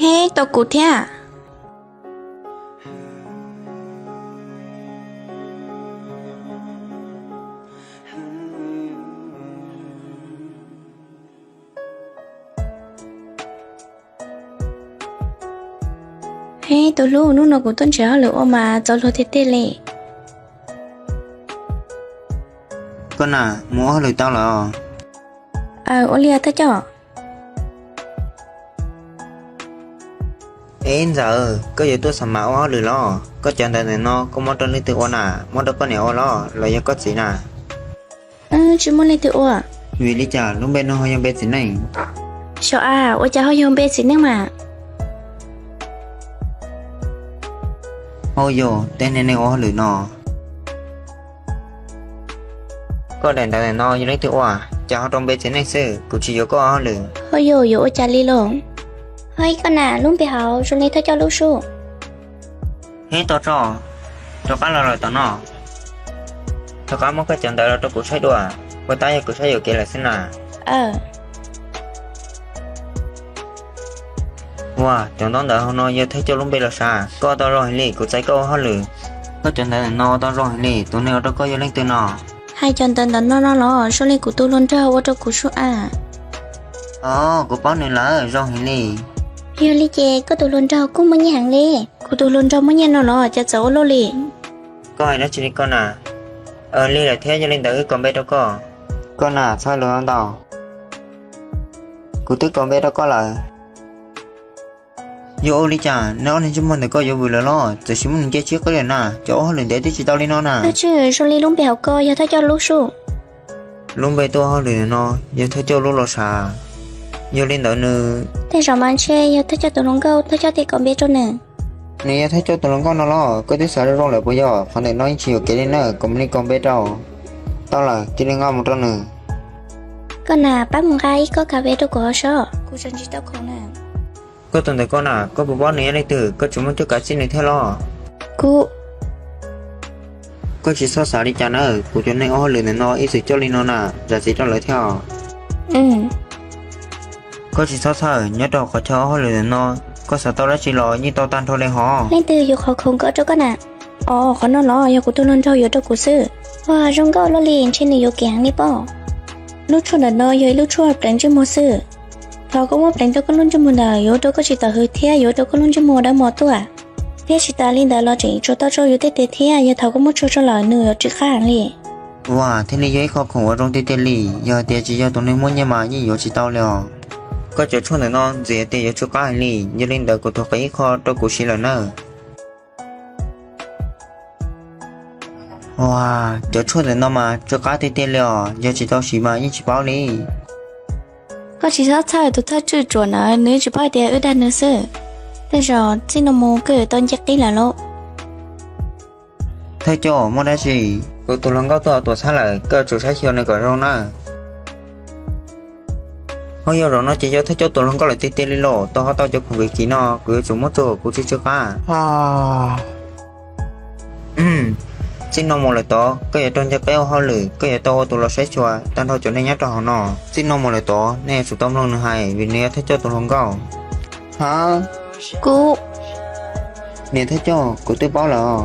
Eb, tau kuv thiab. Eb, tus hlub, hnub no kuv tuaj nrhiav hauj lwm ua mas txaus luag tiag tiag li. Koj na, mus ua hauj lwm tau lawm. Aw, ua li thawj coj. Eb ntxawm, koj yuav tuaj xa mas ua hauj lwm los? Koj cov ntawv ntawm no koj muab rau leej twg ua na? Muab rau koj niam ua los los yog koj txiv na? Tsis muaj leej twg ua. Vim li cas lub npe no ho yog npe txiv neej? Xyov a, ua cas ho yog npe txiv neej mas? Ho yog tej neeg ua hauj lwm no. Koj daim ntawv ntawm no yog leej twg ua, cas ho rau npe txiv neej xwb? Kuv tsis yuav koj ua hauj lwm. Ho yog yuav ua cas li los? Ho ib koj na, lub npe hauv zoo li thawj coj lub sub. Eb, tau tso, rov qab los lawm tom no. Rov qab muab koj cov ntawv los rau kuv saib dua, puas tab yog kuv saib yuam kev lawm xwb na. Ua, cov ntaub ntawv hauv no yog thawj coj lub npe los sav? Koj tau zoo heev li, kuv txais koj ua hauj lwm. Koj cov ntawv ntawm no tau zoo heev li, tus neeg ua rau koj yog leej twg no? Hais cov ntawv ntawm no no los zoo li kuv tus hluas nraug ua rau kuv sub a. Os, kuv paub nws lawm, zoo heev li. Yog li ces koj tus hluas nraug kuj muaj nyiaj heev li. Kuv tus hluas nraug muaj nyiaj no los cas txawm ua luaj li? Koj hais dab tsi li koj na? Lig lawm thiab, yog li ntawd wb kaus npe rau koj. Koj na, txhob lus ntau. Kuv twb kaus npe rau koj lawm. Yuav ua li cas, neb ob niag ntsej muag ntawm koj yuav vwm lawm los? Txawm sis muab nws nce tsib qib lawm na, cov ua hauj lwm ntev twb tsis tau li no na. Tab sis zoo li lub npe hauv ko yog thawj coj lub sub. Lub npe tuaj ua hauj lwm no yog thawj coj lub los sav? Yog li ntawd nws, tej zaum mas ntshe yog thawj coj tus hluas nkauj thawj coj tias kaus npe rau nws. Nws yog thawj coj tus hluas nkauj no los? Koj twb xav zoo zoo lawm puas yog? Qhov ntawm no yeej tsis yuam kev li na, kaus npe rau. Tau lawm, cia li nqa mus rau nws. Koj na, pab mus nqa ib kob kas fes rau kuv hauv sob, kuv tseem tsis tau khoom na. Koj tus ntawm koj na, koj puas paub nws yog leej twg? Koj tsis muaj cuab kav txij nws thiab los? Kuv, koj tsis txhob xav li cas na, kuv cov neeg ua hauj lwm ntawm no ib txwm coj li no na, zam txim rau lawv thiab. Koj tsis txhob txhawj, nyob rau qhov chaw ua hauj lwm ntawm no, koj xav tau dab tsi los yeej tau tag nrho li hos. Leej twg yuav qhov khoom ko rau koj na? Os, qhov no los yog kuv tus hluas nraug yuav rau kuv xwb. Ua zoo nkauj luaj li, ntshe nws yuav kev heev li pob. Lub tshuaj ntawm no yog ib lub tshuaj pleev ntsej muag xwb. Thaum koj muab pleev rau koj lub ntsej muag ntawd yuav ua rau koj tsis tawm hws thiab yuav ua rau koj lub ntsej muag dawb mos tuaj. Thiab tsis tas li ntawd los tseem tsuas tau tso yus tej tes thiab, yog thaum koj muab tshuaj tso lawm nws yuav tsw qab heev li. Ua thiaj li yog ib qho khoom uas zoo tiag tiag li, yog hais tias tsis yog tus neeg muaj nyiaj mas yeej yuav tsis tau li os. Koj cov tshuaj ntawm no ntxim tias yuav tsw qab heev li, yog li ntawd kuv thuam qhia ib qho rau kuv siv lawm nawb. Ua, cov tshuaj ntawm no mas tsw qab tiag tiag li os, yog tsis tau siv mas yeej tsis paub li. Koj tsis txhob txhawj, tus thawj tswj tsuam ntawd nws tsis paub hais tias wb dag nws xwb. Tej zaum txij no mus koj yuav tau nce qib lawm lauj. Thawj coj, muaj dab tsi? Kuv tus hluas nkauj tuaj tuam txhab lawm, koj tsum saib xyuas nws kom zoo nawb. Ho yog zaum no ces yog thawj coj tus hluas nkauj lawm tiag tiag li los, tau ho tau cov khoom kim kim no kuv yuav tsum muab tso kom kuv tsw tsw qab. Txij no mus lawm tod koj yuav raug nce qib ua hauj lwm, koj yuav tau ua tus los saib xyuas tag nrho cov neeg nyob rau hauv no. Txij no mus lawm tod nej yuav tsum tau mloog nws hais vim nws yog thawj coj tus hluas nkauj. Ha, kuv, niam thawj coj, kuv twb paub lawm.